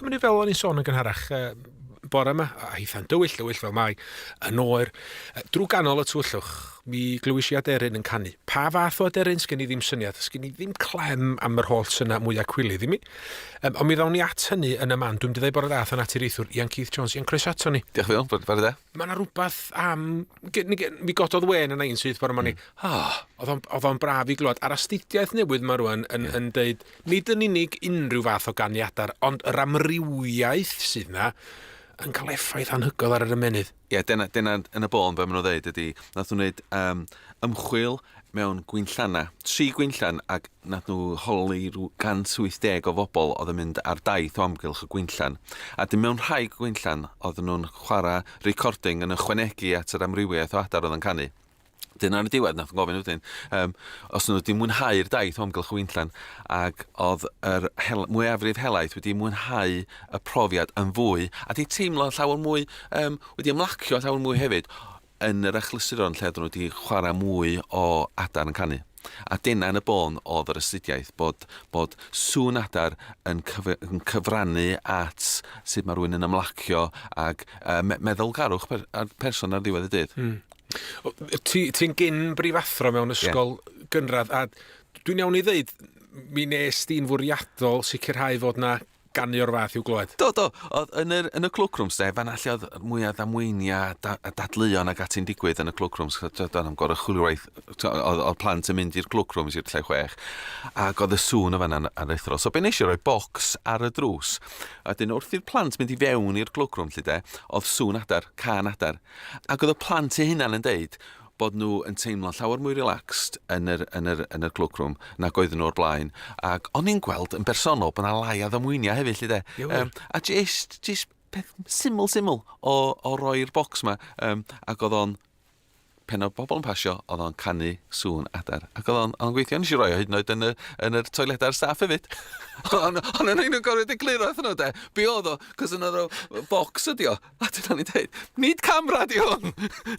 Cymru fel o'n i'n sôn yn gynharach bore yma, a hitha'n dywyll, dywyll fel mae, yn oer. Drwy ganol y tywyllwch, mi glywis i aderyn yn canu. Pa fath o aderyn, sgen i ddim syniad. Sgen i ddim clem am yr holl syna mwyaf cwilydd i mi. Um, ond mi ddawn ni at hynny yn y man. Dwi'n mynd i ddeud bore da wrth y naturiaethwr Ian Keith Jones. Ian, croeso ato ni. Diolch yn fawr, bore da. Mae yna rhywbeth am... Mi gododd wen yna un syth bore yma ni. Oh, oedd o'n braf i glywed. A'r astudiaeth newydd yma rwan yn, yeah. yn deud, nid yn unig unrhyw fath o ganu adar, ond yr amrywiaeth sydd yna yn cael effaith anhygoel ar yr ymennydd. Ie, yeah, dyna, dyna yn y bôn be maen nhw'n dweud ydy, nath nhw wneud um, ymchwil mewn gwinllanna, tri gwinllan, ac nath nhw holi rhyw 180 o bobl oedd yn mynd ar daith o amgylch y gwinllan. A dyn mewn rhai gwinllan, oedden nhw'n chwarae recording yn ychwanegu at yr amrywiaeth o adar oedd yn canu. Dyna ar y diwedd, nath gofyn wedyn, um, os nhw wedi mwynhau'r daith o amgylch y Winllan, ac oedd yr hel, mwyafrif helaeth wedi mwynhau y profiad yn fwy, a di teimlo llawer mwy, um, wedi ymlacio llawer mwy hefyd, yn yr achlysuron lle oedden nhw wedi chwarae mwy o adar yn canu. A dyna yn y bôn oedd yr astudiaeth, bod, bod sŵn adar yn, cyf yn cyfrannu at sut mae rhywun yn ymlacio ac uh, me meddylgarwch per, ar person ar ddiwedd y dydd. Mm. Ti'n ti gyn brifathro mewn ysgol yeah. gynradd, a dwi'n iawn i ddeud, mi nes di'n fwriadol sicrhau fod na ganu o'r fath i'w glywed. Do, do. Oedd yn yr, yn y cloakrooms, de, fan'na lle oedd mwyaf ddamweiniau da, a dadleuon ac ati'n digwydd yn y cloakrooms. Doedd am goruchwyliaeth, oedd, oedd plant yn mynd i'r cloakrooms i'r lle chwech, ac oedd y sŵn o fan'na'n aruthrol. So be nes i roi bocs ar y drws, a dyn wrth i'r plant mynd i fewn i'r cloakroom, lle de, oedd sŵn adar, cân adar. Ac oedd y plant eu hunain yn deud bod nhw yn teimlo llawer mwy relaxed yn yr, yn yr, yn yr cloakroom nag oedden nhw o'r blaen. Ac o'n i'n gweld yn bersonol bod 'na lai o ddamweiniau hefyd, 'lly de. Um, a just, just peth syml, syml o, o roi'r bocs 'ma. Um, ac oedd o'n pen oedd bobl yn pasio, oedd o'n canu sŵn adar. Ac oedd o'n, o'n gweithio, nes i roi o hyd yn oed yn y, yn yr toiledau'r staff hefyd. Ond o'n nhw'n gorfod egluro wrthyn nhw, de, be oedd o, cos yna bocs ydi o. A dyna ni'n dweud, nid camera di hwn!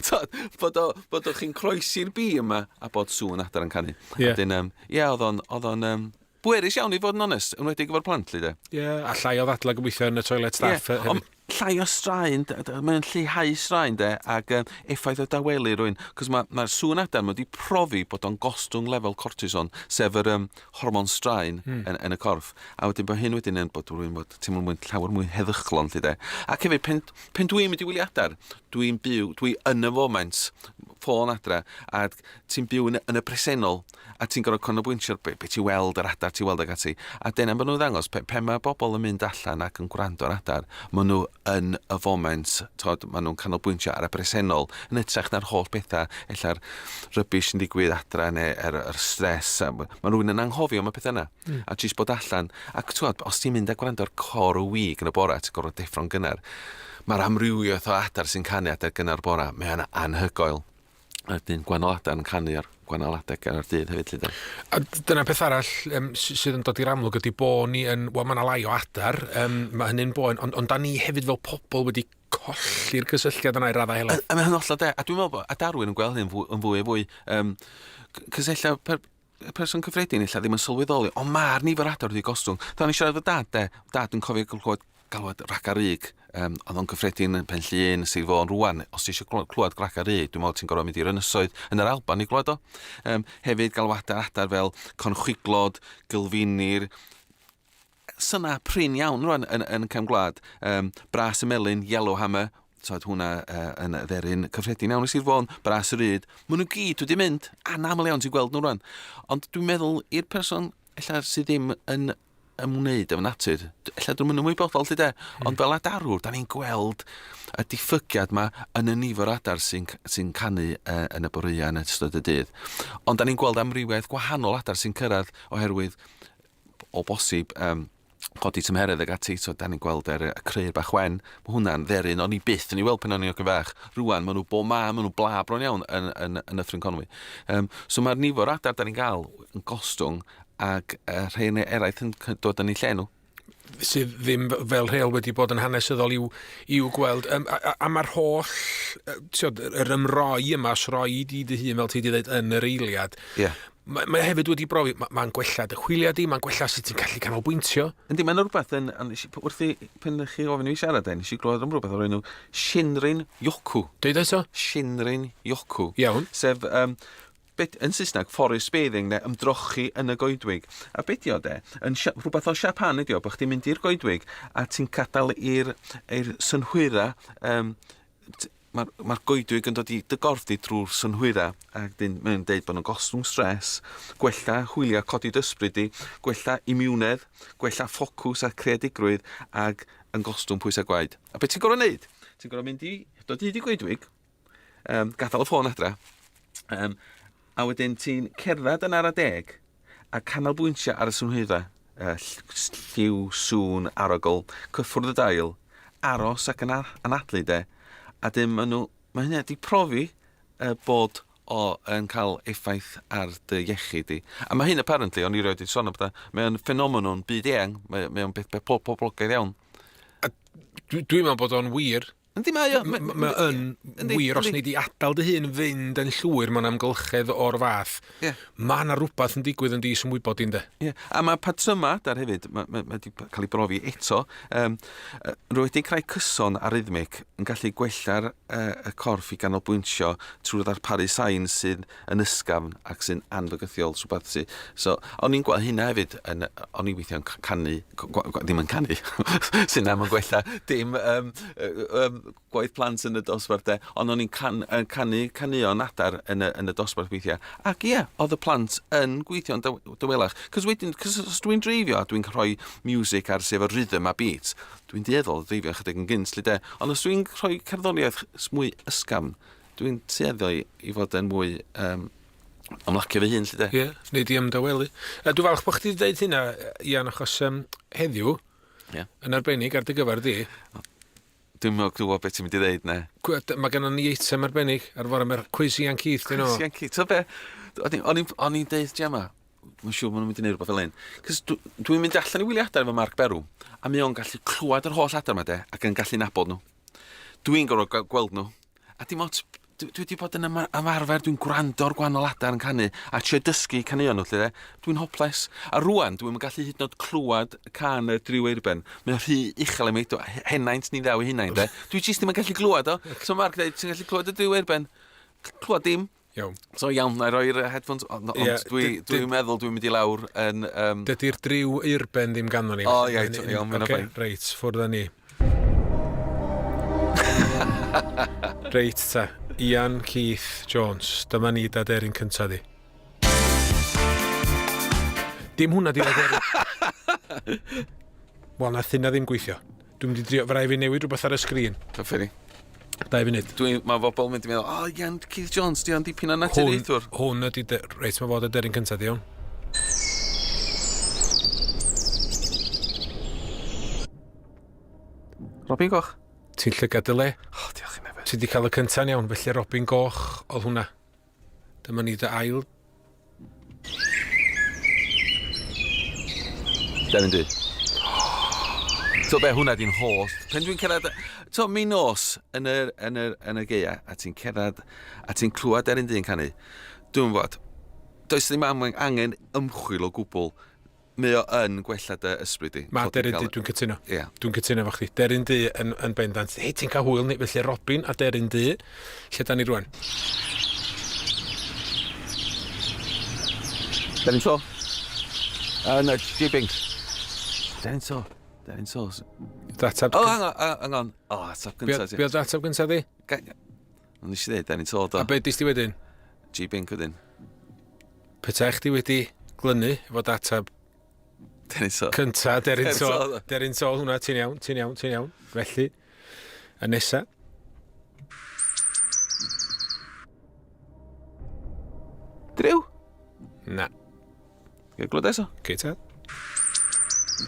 Tod, bod o, bod o chi'n croesi'r bîm yma a bod sŵn adar yn canu. Yeah. A dyn, um, ie, oedd o'n, oedd o'n um, bwerus iawn i fod yn onest, yn wedi efo'r plant, li de. Ie, yeah, a llai o ddadlau gobeithio yn y toilet staff yeah, hefyd. Ond llai o straen, mae'n lleihau straen de, ac um, effaith o dawelu rwy'n. Cos mae'r ma sŵn adar, mae wedi profi bod o'n gostwng lefel cortison, sef yr um, hormon straen mm. yn, yn y corff. A wedyn bod hyn wedyn yn bod rwy'n bod teimlo'n mwy, llawer mwy heddychlon, lly de. Ac hefyd, pen, pen dwi'n mynd i wylio adar, dwi'n byw, dwi yn y foment, ffôn adra, a ti'n byw yn, yn y presennol, a ti'n gorfod canolbwyntio ar be, be ti'n weld, yr adar ti'n weld ac ati. A dyna maen nhw'n ddangos, pe, pe mae bobl yn mynd allan ac yn gwrando ar adar, maen nhw yn y foment, tod, maen nhw'n canolbwyntio ar y presennol, yn hytrach na'r holl bethau, ella'r rubbish yn digwydd adra neu yr, yr stress. A, mae rhywun yn anghofio am y pethau yna. Mm. A jyst bod allan. Ac twod, os ti'n mynd a gwrando ar cor y wig yn y bora, ti'n gorfod deffro'n gynnar, mae'r amrywiaeth o adar sy'n canu adar gynnar bora, mae yna anhygoel. A dyn gwahanol adar yn canu ar gwahanol adeg ar y dydd hefyd, lly. A dyna peth arall um, sydd yn dod i'r amlwg ydy bo ni yn, wel mae yna lai o adar, um, mae hynny'n boen, ond, ond da ni hefyd fel pobl wedi colli'r cysylltiad yna i raddau helaeth. A, a mae hynny'n hollol de, a dwi'n meddwl bod a Darwin yn gweld hyn fwy, yn fwy a fwy, um, cos ella per, person cyffredin ella ddim yn sylweddoli, ond mae'r nifer adar wedi gostwng. Da ni siarad efo dad, de, dad yn cofio clywed galwad rhagarug, um, oedd o'n cyffredin yn Pen Llŷn, Sir Fôn rwan. Os ti eisiau clywed rhagarug, dwi'n meddwl ti'n gorfod mynd i'r ynysoedd yn yr Alban i glywed o. Um, hefyd galwadau adar fel conchwiglod, gylfinir, syna prin iawn rwan yn, yn cefn gwlad. Um, bras y melyn, yellowhammer, tod hwnna uh, yn dderyn cyffredin iawn i Sir Fôn, bras yr yd. Maen nhw gyd wedi mynd, anaml iawn ti'n gweld nhw rwan. Ond dwi'n meddwl i'r person ella sydd ddim yn ymwneud efo natur, ella dwi'm yn ymwybodol 'lly de, ond fel adarwr, da ni'n gweld y diffygiad ma yn y nifer o adar sy'n sy canu uh, yn y boreau yn ystod y dydd. Ond da ni'n gweld amrywiaeth gwahanol adar sy'n cyrraedd oherwydd o bosib um, codi tymheredd ag ati, so da ni'n gweld er y creu'r bach wen, mae hwnna'n dderyn, o'n i byth yn ei weld pan o'n i'n ogyn fach. Rwan, maen nhw bo ma, maen nhw bla bron iawn yn, yn, yn Nyffryn Conwy. Um, so mae'r nifer adar da ni'n gael yn gostwng ac uh, rhai eraill yn dod yn eu lle nhw. Sydd ddim fel rheol wedi bod yn hanesyddol i'w, i'w gweld. Um, a, a, a mae'r holl, tiod, yr ymroi yma, os roi di dy hun, fel ti wedi dweud, yn yr eiliad, yeah. Mae, mae hefyd wedi brofi, mae'n ma gwella dy hwyliau di, mae'n gwella sut ti'n gallu canolbwyntio. Yndi, mae'n rhywbeth yn, yn wrth i, pan chi ofyn i fi siarad e, nes i glywed am rhywbeth o'r enw Shinrin Yoku. Deud eto? Shinrin Yoku. Iawn. Sef, um, bit, yn Saesneg, forest bathing, neu ymdrochi yn y goedwig. A beth di o de? Yn rhywbeth o Siapan ydi o, bod chdi'n mynd i'r goedwig a ti'n gadael i'r synhwyra um, Mae'r ma goedwig yn dod i dy gorff di drwy'r synhwyrau ac dyn, mae'n deud bod nhw'n gostwng stres, gwella hwyliau, codi dy ysbryd di, gwella imiwnedd, gwella ffocws a creadigrwydd ac yn gostwng pwysau gwaed. A beth ti'n gorfod wneud? Ti'n gorfod mynd i, dod hyd i goedwig, um, gadael y ffôn adra, um, a wedyn ti'n cerdded yn ara deg a canolbwyntio ar y synhwyrau, uh, lliw, sŵn, arogl, cyffwrdd y dail, aros ac yn anadlu de, a dim maen nhw, mae hynny wedi profi uh, bod o yn cael effaith ar dy iechyd di. A mae hyn apparently, o'n i rioed wedi sôn am bethau, mae o'n ffenomenon byd eang, mae, mae o'n beth, beth poblogaidd iawn. A dwi'n dwi meddwl bod o'n wir. Yndi, mae o. Mae yn wir, os nei di adael dy hun fynd yn llwyr mewn amgylchedd o'r fath, yeah. mae yna rhywbeth yn digwydd yn di symwybod i'n de. Yeah. A mae patrymau adar hefyd, mae, mae, mae wedi cael ei brofi eto, um, rwy'n creu cyson a rhythmic yn gallu gwella'r uh, y corff i ganolbwyntio trwy ddarparu sain sydd yn ysgafn ac sy'n anfygythiol, rhywbeth sy... So, o'n i'n gweld hynna hefyd, yn, o'n i weithiau'n canu, ddim yn canu, sy'n am yn gwella, dim um, um, gwaith plant yn y dosbarth de, ond o'n i'n can, yn canu caneuon adar yn y, yn y dosbarth weithiau. Ac ie, oedd y plant yn gweithio'n dawelach. Cos wedyn, cos os dwi'n dreifio a dwi'n rhoi music ar sef y rhythm a beat, dwi'n dueddol o dreifio chydig yn gynt, lle de. Ond os dwi'n rhoi cerddoriaeth mwy ysgafn, Dwi'n tueddu i, i fod yn mwy um, ymlacio fy hun, lle de. Ie, yeah, neu di ymdawelu. A dwi'n falch bod chdi wedi dweud hynna, Ian, achos um, heddiw, yeah. yn arbennig ar dy gyfer di. Dwi'n meddwl gwybod beth ti'n mynd i ddeud, ne? Mae gennym ni eitem arbennig ar fore, mae'r cwis Ian Keith, dyn nhw. Cwis Ian Keith, ti'n be? O'n i'n deud, Gemma, mae'n siŵr maen nhw'n mynd i wneud rhywbeth fel hyn. Cos dwi'n dwi mynd allan i wylio adar efo Mark Berw, a mae o'n gallu clywed yr holl adar yma de, ac yn gallu nabod nhw. Dwi'n gorfod gweld nhw. A dim ots, dwi wedi bod yn ymarfer, dwi'n gwrando ar gwahanol adar yn canu, a trio dysgu caneuon nhw, lle de. Dwi'n hopeless. A rwan, dwi'n gallu hyd yn oed clywed can y driw eirben. Mae'n rhy uchel am eiddo, henaint ni ddaw i hunain, de. Dwi jyst ddim yn gallu glywed o. So Mark dweud, ti'n gallu clywed y driw eirben? Clywed dim. Iawn. So iawn, na i roi'r headphones, ond on, yeah, dwi'n dwi meddwl dwi'n mynd i lawr yn... Um... Dydy'r driw eurben ddim ganddo ni. O, oh, ie, iawn, mae'n okay, reit, ffwrdd â ni. Reit ta, Ian Keith Jones, dyma ni dy aderyn cyntaf di. Dim hwnna di'r aderyn. Wel, nath hynna ddim gweithio. Dwi'n mynd i drio, fe rai fi newid rhywbeth ar y sgrin. Cyffur i. 2 funud. Dwi, mae bobl yn mynd i meddwl, o, oh, Ian Keith Jones, di o'n dipyn o naturiaethwr. Hwn, hwn ydi, de, reit, mae fod y deryn cyntaf, di iawn. Robin Goch. Ti'n llygad dy le. O, oh, diolch i nefyd. Ti di cael y cynta'n iawn, felly Robin Goch oedd hwnna. Dyma ni dy ail. Deryn du. So be, hwnna di'n holl. Pen dwi'n cyrraedd... So, mi nos yn y, yn y, yn y geia, a ti'n cyrraedd, a ti'n clywed deryn du'n canu. Dwi'n fod, does ddim angen ymchwil o gwbl. Mae o yn gwella dy ysbryd di. Mae Deryn Du, dwi'n cytuno. Yeah. Dwi'n cytuno efo chdi. Deryn Du yn, yn bendant. Hei, ti'n cael hwyl ni. Felly Robin a Deryn Du, lle da ni rwan? Deryn To. Uh, no, G Binks. Deryn To. Deryn To. Datab... Oh, hang on, hang on. Oh, atab gyntaf. Be oedd atab gyntaf di? Nes i ddweud Deryn To, do. A be dis di wedyn? G Bink wedyn. Petai chdi wedi glynu efo datab Deryn To. Cynta, Deryn To. Deryn To, hwnna, ti'n iawn, ti'n iawn, ti'n iawn. Felly, y nesa. Driw? Na. Gael glwyd eto? Gei ta.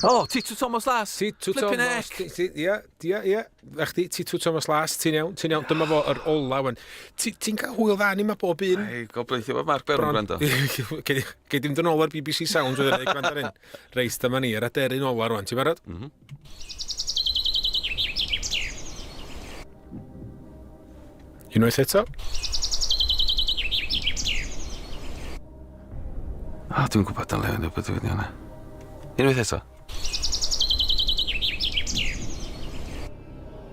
O, oh, Titw Thomas Las. Titw Thomas. Ie, ie, ie. Na chdi, Titw Thomas Las, ti'n iawn, ti'n iawn. Dyma fo yr ola wan. Ti'n cael hwyl dda ni mae bob un. Ei, gobeithio bod Mark Berwyn gwrando. Gei di fynd yn ôl ar BBC Sounds wedyn ei gwrando ar hyn. Reit, dyma ni, yr aderyn ola rwan. Ti'n barod? Mm -hmm. Unwaith eto. Dwi'n gwybod yn lewn bod dwi'n hwnna. Unwaith eto.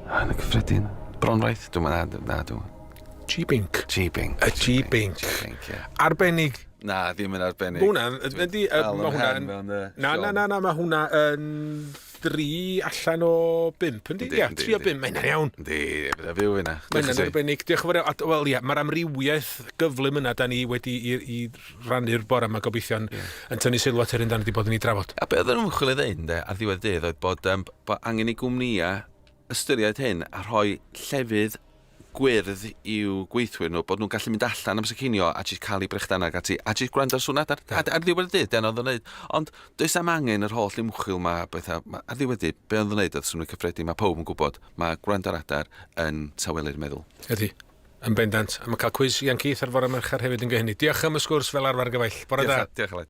A, yn y cyffredin. Bronfraith? Dwi'n na, na, dwi'n... G-Bink. G-Bink. Y G-Bink. G-Bink, ie. Arbennig. Na, ddim yn arbennig. Mae hwnna'n... Ydy, mae hwnna'n... Na, na, na, na, mae hwnna yn 3 allan o 5, yndi? Ia, 3 o 5, mae hynna'n iawn. Yndi, bydda fyw hynna. Mae hynna'n arbennig. Diolch yn fawr iawn. Wel, ia, mae'r amrywiaeth gyflym yna da ni wedi i, i rannu'r bore yma gobeithio'n yeah. yn tynnu sylw at yr un da ni wedi bod yn ei drafod. A be oedd yr ymchwil ei ddeud, ynde, ar ddiwedd dydd, oedd bod, um, bod angen i gwmnïau ystyried hyn a rhoi llefydd gwyrdd i'w gweithwyr nhw, bod nhw'n gallu mynd allan amser cinio a jyst cael eu brechdanau ac ati, a jyst gwrando ar sŵn adar. Yeah. Ar ddiwedd y dydd, dyna oedd o'n neud. Ond does am angen yr holl ymchwil ma, bethau, ma, ar ddiwedd y dydd, be oedd o'n neud oedd swnio cyffredin, mae pawb yn gwybod, mae gwrando ar adar yn tawelu'r meddwl. Ydy, yn bendant. A mae cael cwis Ian Keith ar fore Mercher hefyd yn gyhynny. Diolch am y sgwrs fel arfer gyfaill. Bore da. Diolch, Aled.